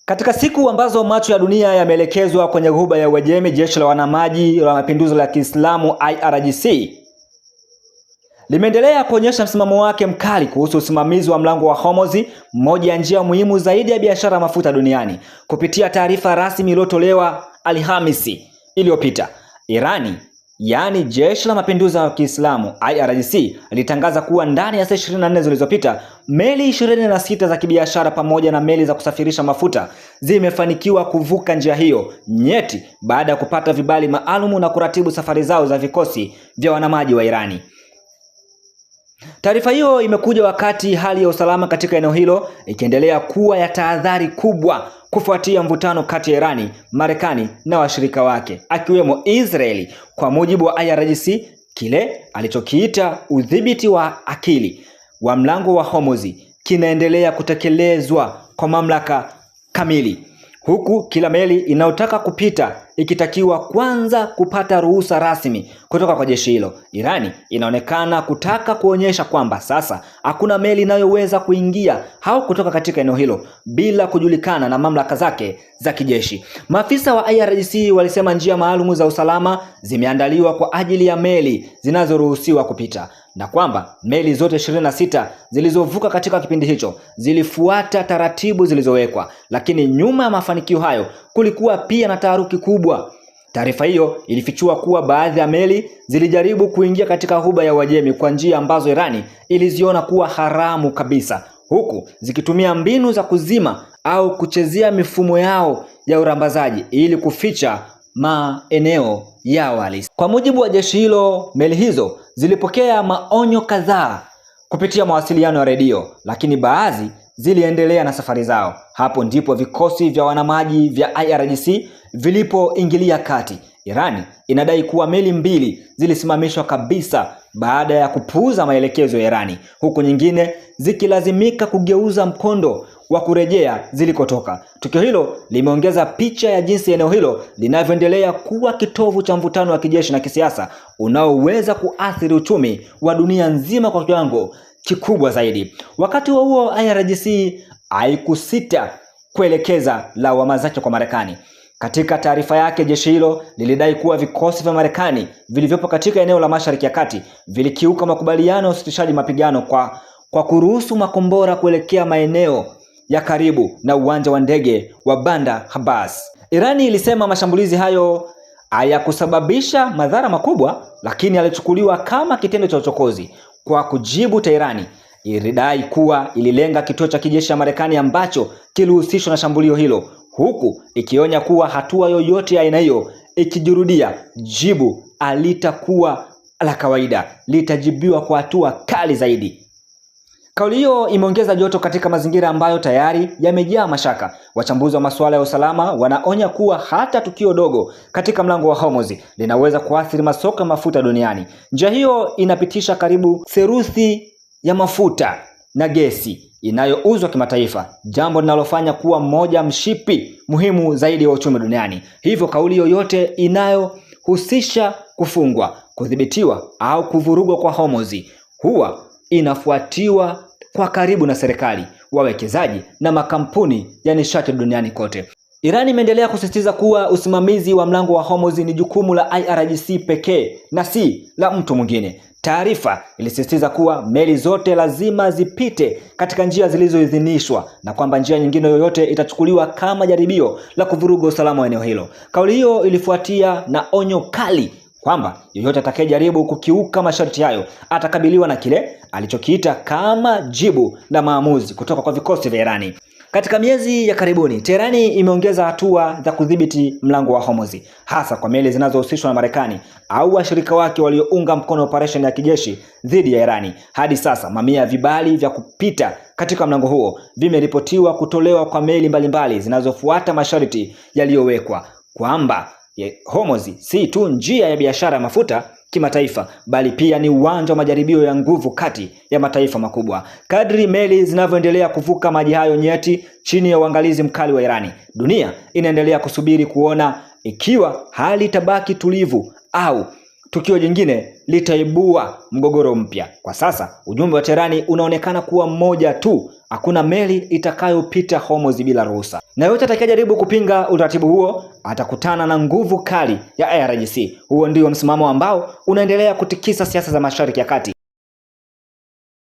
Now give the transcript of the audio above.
Katika siku ambazo macho ya dunia yameelekezwa kwenye Ghuba ya Uajemi, jeshi la wanamaji la mapinduzi la Kiislamu IRGC limeendelea kuonyesha msimamo wake mkali kuhusu usimamizi wa mlango wa Hormuz, moja ya njia muhimu zaidi ya biashara ya mafuta duniani. Kupitia taarifa rasmi iliyotolewa Alhamisi iliyopita, Irani, yaani jeshi la mapinduzi ya Kiislamu IRGC, litangaza kuwa ndani ya saa 24 zilizopita meli 26 za kibiashara pamoja na meli za kusafirisha mafuta zimefanikiwa kuvuka njia hiyo nyeti baada ya kupata vibali maalumu na kuratibu safari zao za vikosi vya wanamaji wa Irani. Taarifa hiyo imekuja wakati hali ya usalama katika eneo hilo ikiendelea kuwa ya tahadhari kubwa kufuatia mvutano kati ya Irani, Marekani na washirika wake akiwemo Israeli. Kwa mujibu wa IRGC, kile alichokiita udhibiti wa akili wa mlango wa Hormuz kinaendelea kutekelezwa kwa mamlaka kamili, huku kila meli inayotaka kupita ikitakiwa kwanza kupata ruhusa rasmi kutoka kwa jeshi hilo. Irani inaonekana kutaka kuonyesha kwamba sasa hakuna meli inayoweza kuingia au kutoka katika eneo hilo bila kujulikana na mamlaka zake za kijeshi. Maafisa wa IRGC walisema njia maalumu za usalama zimeandaliwa kwa ajili ya meli zinazoruhusiwa kupita, na kwamba meli zote 26 zilizovuka katika kipindi hicho zilifuata taratibu zilizowekwa. Lakini nyuma ya mafanikio hayo kulikuwa pia na taharuki kubwa. Taarifa hiyo ilifichua kuwa baadhi ya meli zilijaribu kuingia katika Ghuba ya Uajemi kwa njia ambazo Irani iliziona kuwa haramu kabisa, huku zikitumia mbinu za kuzima au kuchezea mifumo yao ya urambazaji ili kuficha maeneo yao halisi. Kwa mujibu wa jeshi hilo, meli hizo zilipokea maonyo kadhaa kupitia mawasiliano ya redio, lakini baadhi ziliendelea na safari zao. Hapo ndipo vikosi vya wanamaji vya IRGC vilipoingilia kati. Irani inadai kuwa meli mbili zilisimamishwa kabisa baada ya kupuuza maelekezo ya Irani, huku nyingine zikilazimika kugeuza mkondo wa kurejea zilikotoka. Tukio hilo limeongeza picha ya jinsi eneo hilo linavyoendelea kuwa kitovu cha mvutano wa kijeshi na kisiasa unaoweza kuathiri uchumi wa dunia nzima kwa kiwango kikubwa zaidi. Wakati huo huo, IRGC haikusita kuelekeza lawama zake kwa Marekani. Katika taarifa yake, jeshi hilo lilidai kuwa vikosi vya Marekani vilivyopo katika eneo la Mashariki ya Kati vilikiuka makubaliano ya usitishaji mapigano kwa kuruhusu makombora kuelekea maeneo ya karibu na uwanja wa ndege wa Bandar Abbas. Irani ilisema mashambulizi hayo hayakusababisha madhara makubwa, lakini yalichukuliwa kama kitendo cha uchokozi. Kwa kujibu, Teherani ilidai kuwa ililenga kituo cha kijeshi cha Marekani ambacho kilihusishwa na shambulio hilo, huku ikionya kuwa hatua yoyote ya aina hiyo ikijirudia, jibu halitakuwa la kawaida, litajibiwa kwa hatua kali zaidi. Kauli hiyo imeongeza joto katika mazingira ambayo tayari yamejaa mashaka. Wachambuzi wa masuala ya usalama wanaonya kuwa hata tukio dogo katika mlango wa Hormuz linaweza kuathiri masoko ya mafuta duniani. Njia hiyo inapitisha karibu theluthi ya mafuta na gesi inayouzwa kimataifa, jambo linalofanya kuwa mmoja mshipi muhimu zaidi wa uchumi duniani. Hivyo kauli yoyote inayohusisha kufungwa, kudhibitiwa au kuvurugwa kwa Hormuz huwa inafuatiwa kwa karibu na serikali, wawekezaji na makampuni ya nishati duniani kote. Iran imeendelea kusisitiza kuwa usimamizi wa mlango wa Hormuz ni jukumu la IRGC pekee na si la mtu mwingine. Taarifa ilisisitiza kuwa meli zote lazima zipite katika njia zilizoidhinishwa na kwamba njia nyingine yoyote itachukuliwa kama jaribio la kuvuruga usalama wa eneo hilo. Kauli hiyo ilifuatia na onyo kali kwamba yeyote atakayejaribu kukiuka masharti hayo atakabiliwa na kile alichokiita kama jibu la maamuzi kutoka kwa vikosi vya Irani. Katika miezi ya karibuni, Teherani imeongeza hatua za kudhibiti mlango wa Hormuz, hasa kwa meli zinazohusishwa na Marekani au washirika wake waliounga mkono operesheni ya kijeshi dhidi ya Irani. Hadi sasa, mamia ya vibali vya kupita katika mlango huo vimeripotiwa kutolewa kwa meli mbalimbali zinazofuata masharti yaliyowekwa kwamba Hormuz si tu njia ya biashara ya mafuta kimataifa, bali pia ni uwanja wa majaribio ya nguvu kati ya mataifa makubwa. Kadri meli zinavyoendelea kuvuka maji hayo nyeti chini ya uangalizi mkali wa Irani, dunia inaendelea kusubiri kuona ikiwa hali itabaki tulivu au Tukio jingine litaibua mgogoro mpya. Kwa sasa ujumbe wa Teherani unaonekana kuwa mmoja tu: hakuna meli itakayopita Hormuz bila ruhusa, na yote atakayejaribu kupinga utaratibu huo atakutana na nguvu kali ya IRGC. Huo ndio msimamo ambao unaendelea kutikisa siasa za Mashariki ya Kati.